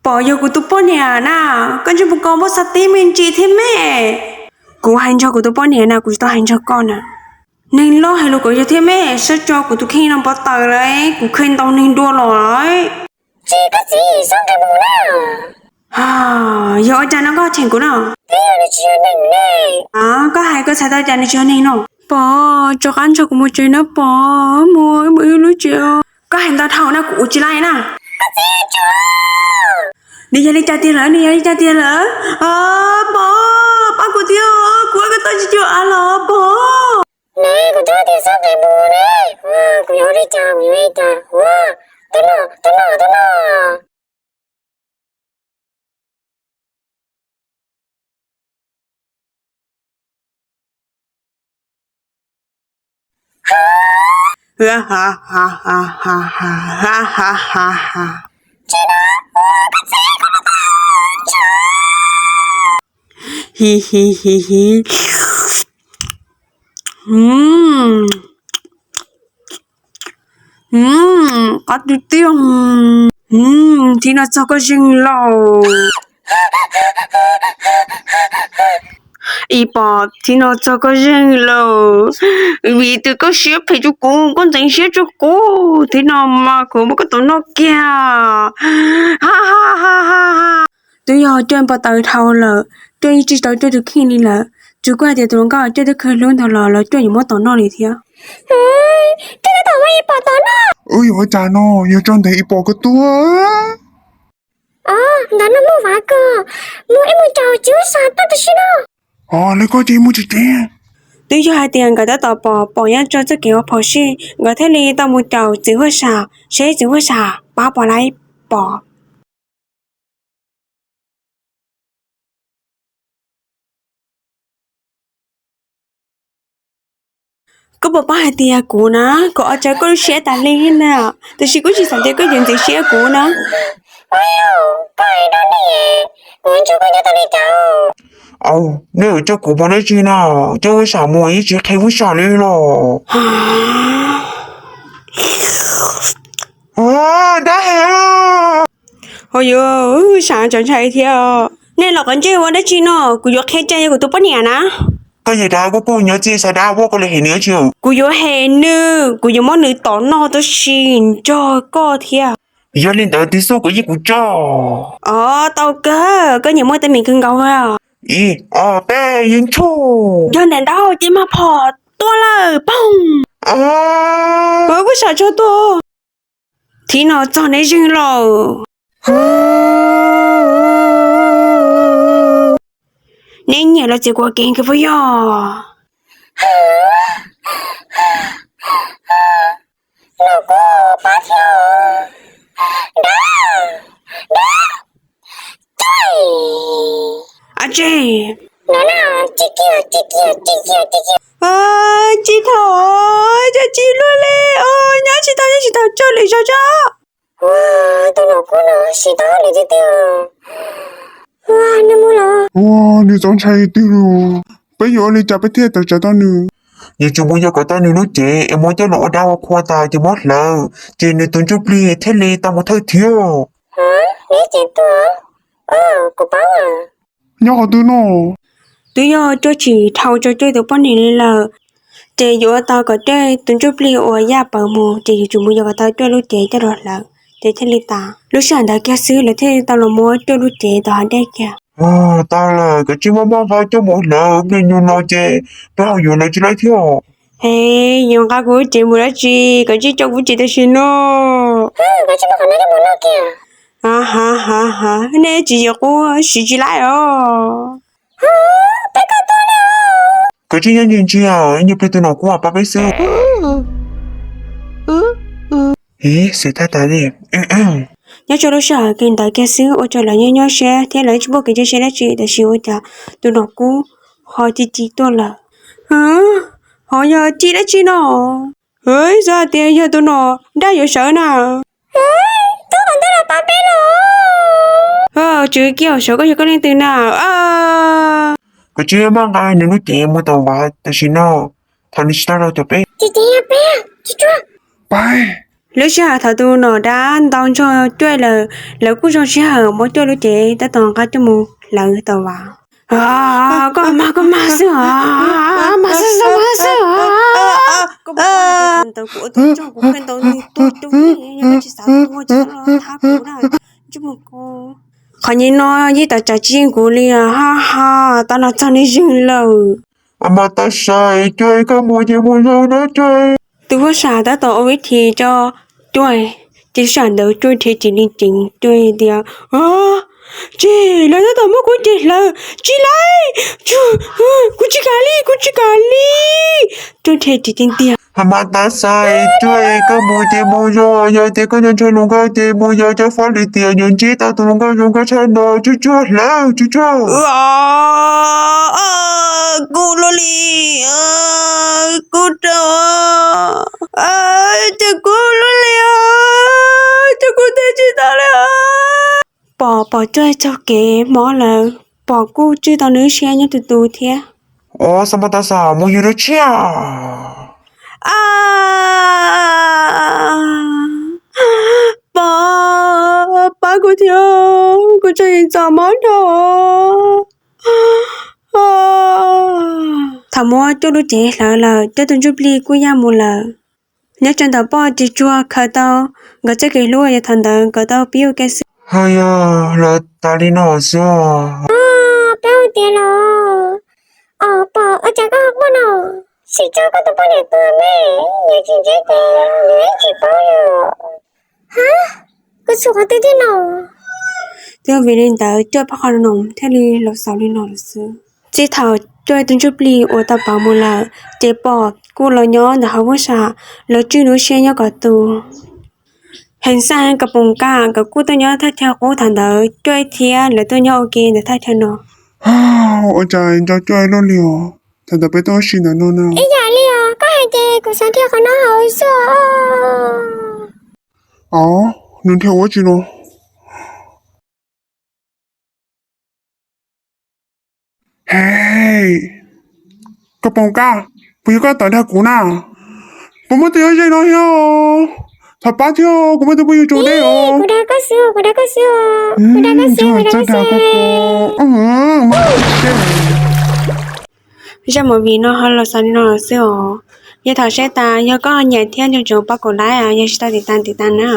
Pom yog kuv tus poj niam na, koj ntsej muag ko muaj xav tib me ntsis thiab me. Kuv hais nrog kuv tus poj niam na, kuv tsis tau hais nrog koj na. Neeg loj hais lus kom yog thiab me, saib tso kuv tus kheej no npau taws lawm, kuv kheej ntaus neeg dua los lawm. Tsis, koj txiv xob nqis mus na. Yog ua cas no koj cheem kuv no? Twb yog nws tsis yog neeg ne. Koj hais koj txhais tau cas nws tsis yog neeg no? Pom, rov qab nrog kuv mus tsev na Pom, mus mus ib lub tsev. Koj hais ntau dhau na kuv ua tsis laiv na. Koj txiv, nws yog li cas tiag lawm, nws yog li cas tiag lawm? Pom, pab kuv thiab, kuv ua koj tau tsis cuag av los Pom. Ne, kuv twb tias xob nqis mus ne, kuv yuav ua li cas, kuv yuav ua li cas, ua, twb no, twb no, twb no. Hi hi hi hi. Qab tiag tiag. Thib no txog koj zeeg lauj. Ib Pom, thib no txog koj zeeg lauj. Vim twb koj siab phem rau kuv, koj ntxeev siab rau kuv, thib no mas kuv muab koj tom noj kiag. Ha ha ha ha ha. Twb yog Cuaj npau taws dhau lawm, Cuaj yeej tsis tau Cuaj tus kheej li lawm. Tsuas koj hais tias tus hluas nkauj Cuaj twb khaws hlub ntawd los los Cuaj yuav muab tom noj li thiab. Cuaj twb tau muab Ib Pom tom noj. Wb yuav ua cas no, yog tso ntev Ib Pom koj tuag. Ntawm no muaj vav kos, mus ib mus caum txiv huab sam tau tam sim no. Os, lawv koj ces mus tsev tsev. Twb yog hais tias nkawd tab tom pom Pom nyob rau txoj kev ua phom sij, nkawd thiaj li tau mus caum txiv huab sam, seb txiv huab sam pab puas laib Pom. Koj puas paub hais tias kuv na, kuv ua cas koj lub siab tas li na, tiam sis kuv tsis xav tias koj yuav ntxeev siab kuv na. Au, nej coj kuv mus dab tsi na? Coj huab sam mus yeej tsis qhia huab sam li los. Dab heev. Ho yuav, huab sam txaus ntshai thiab. Nej los qhov ntsej ua dab tsi no? Kuv yuav qhia cas yog kuv tus poj niam na. Koj yog dab, koj puas nyob txij xav dab, koj li hem nws dab tsi? Kuv yuav hem nws, kuv yuav muab nws tom noj tab sis nrog koj thiab. Yog li ntawd tiv xub kuv yeej kuv tso. Os, tau kawg, koj nyiam muaj teeb meem kawg nkaus. Ib, ob, peb, yeej tsuj. Yog ntawm ntau ces mag phom tuaj lawm, poog. Huab sam tso tuaj. Thib no txog neb zeeg lauj. Neb nyiam los txiv kuv kev kawg puas yog? Los kuj pab thiab. Dab, dab, tsis. Ab tsi. No na, tsis kiag, tsis kiag, tsis kiag, tsis kiag. Tsis thaum, cov tsis luaj li, nyob tsis tau, nyob tsis tau, tso lwm zaus tso. Ua, tus nom kub no siv tau hauj lwm tiag tiag. Ua, nws mus los. Ua, nws txaus ntshai tiag li. Peb yuav ua li cas peb thiaj tawm tsam tau nws? Yuav tsum mus yos kom tau nws lub cev es muab coj los ua dab ua qhua tas ces muab hlawv, ces nws tus ntsuj plig thiaj li tau mus thawj thiab. Neb cev tuag, kuv paub. Nyob qhov twg no? Twb yog Cuaj tsis dhau rau Cuaj tus poj niam li lawm, ces yuav ua tau kom Cuaj tus ntsuj plig uas Yaj Pawv mus, ces yuav tsum mus yos kom tau Cuaj lub cev coj los hlawv, ces thiaj li tas. Lub sij hawm ntawd kiag xwb lawv thiaj li tau los muab Cuaj lub cev tom hav dej kiag. Tau lawm, koj tsis muab maj nqa coj mus hlawv, me nyuam no ces peb ho yuav lawv tsis laib thiab. He, yuav nqa kuv lub cev mus dab tsi, koj tsis coj kuv lub cev tam sim no. Ha ha ha, nej tsis yog qub siv tsis laib os. Koj tsis nyob ntsia ntsia, ib nyuag pliag tus nom kub pab peb xwb. Ib, xwm thaj tas li. Nyob rau lub sij hawm ntawd kiag xwb ua rau lawv nyob nyob siab thiab lawv tsis muaj kev cia siab dab tsi, tab sis ua cas tus nom kub ho ci ci tuaj lawm. Ho yog ci dab tsi no? Xav hais tias yog tus nom dab yuav sawv na. Tub qhov ntawd los pab peb los. Tswv kiag sawv, koj yog koj leej twg na? Koj tsis maj nqa nws lub cev mus tom vaj tam sim no, thaum nws tsis tau los tom peb. Pab. Lub sij hawm thaum tus nom dab ntaus nrog Cuaj lawm, lawv kuj zoo sij hawm muab Cuaj lub cev tab tom nqa coj mus hlawv tau vas. Koj mag koj mag xwb os, mag xwb xwb, mag xwb os. Ntawd kuv ua tus tso kuv kheej ntau nws tuag coob, tsis xav tuag tsis xav los thab kuv na. Qhov nyuag no yeej tawm tsam tsis yeej kuv li os, ha ha, tau no txog nws zeeg lawm. Mas tas sai, Cuaj koj mus ces mus zoo na Cuaj. Tus huab sam tab tom ua vib thim tso Cuaj, ces lub sij hawm ntawd Cuaj dhia cev li ceev, Cuaj tias, Tsis, lawv tab tom muab kuv cev hlawv, tsis lawv, kuv tsis kam li, kuv tsis kam li. Cuaj dhia cev tiag tiag. Mas tas sai, Cuaj koj mus ces mus zoo, yog tias koj nco ntshai hluas nkauj ces mus yos cov fab li tias yuav ntsib tau tus hluas nkauj zoo nkauj tshaj no, Cuaj Cuaj hlawv, Cuaj Cuaj. Kuv luaj li, kuv rau, ces kuv luaj li, ces kuv twb tsis tau li. Pom, Pom Cuaj txoj kev mob lawm, Pom kuj tswj tau nws siab nyob tus tus thiab. Os, Xab Mas Tas Xas, mus yus dua tshiab. Pom, pab kuv thiab, kuv tseem txom mob dhau. Thaum muab Cuaj lub cev hlawv lawm, Cuaj tus ntsuj plig kuj yaj mus lawm. Nyob rau ntawm Pom ris tsuag khaws tau nkawd txoj kev hlub, yog thaum ntawd nkawd tau pib ua ke xwb. Ho yog lawv tas li no xwb. Peb ua tiav los. Os, Pom, ua cas koj quaj no? Sim tso koj tus poj niam tuag me, yog tsis ntsib ces nws yeej tsis paub li. Ha, kuv txhum qhov twg thiab no? Twb vim li ntawd Cuaj pab qhov no thiaj li los xaus li no lawm xwb. Txij thaum Cuaj tus ntsuj plig uas tau pauv mus lawm, ces Pom kuj los nyob ntawm hauv huab sam, los tswj nws siab nyob kom tus. Heev Xaj, Kab Poom Kaj nkawd kuj tuaj nyob thaj chaw qub thaum ntawd, Cuaj thiab lawv tuaj nyob ua ke ntawm thaj chaw no. Ua cas nco Cuaj luaj li os, thaum ntawd peb tuaj ua si ntawm no na. Ib yam li os, koj hais ces kuv xav dhia qhov no hauv xwb. Os, nws dhia ua tsi no? Hej, Kab Poom Kaj, puas yog koj tawm dag kuv na? Puas muaj tus yuav ze no thiab? Thov pab thiab, kuv muaj tus phooj ywg tsaug deb os. Kuv dag koj xwb, kuv dag koj xwb, kuv dag koj xwb, kuv dag koj xwb. Zaj movie no ho los xaus li no xwb os. Yog thaum saib tas yog koj nyiam thiab nco ntsoov pab kuv like, yog tsis tau tiv tas tiv tas na.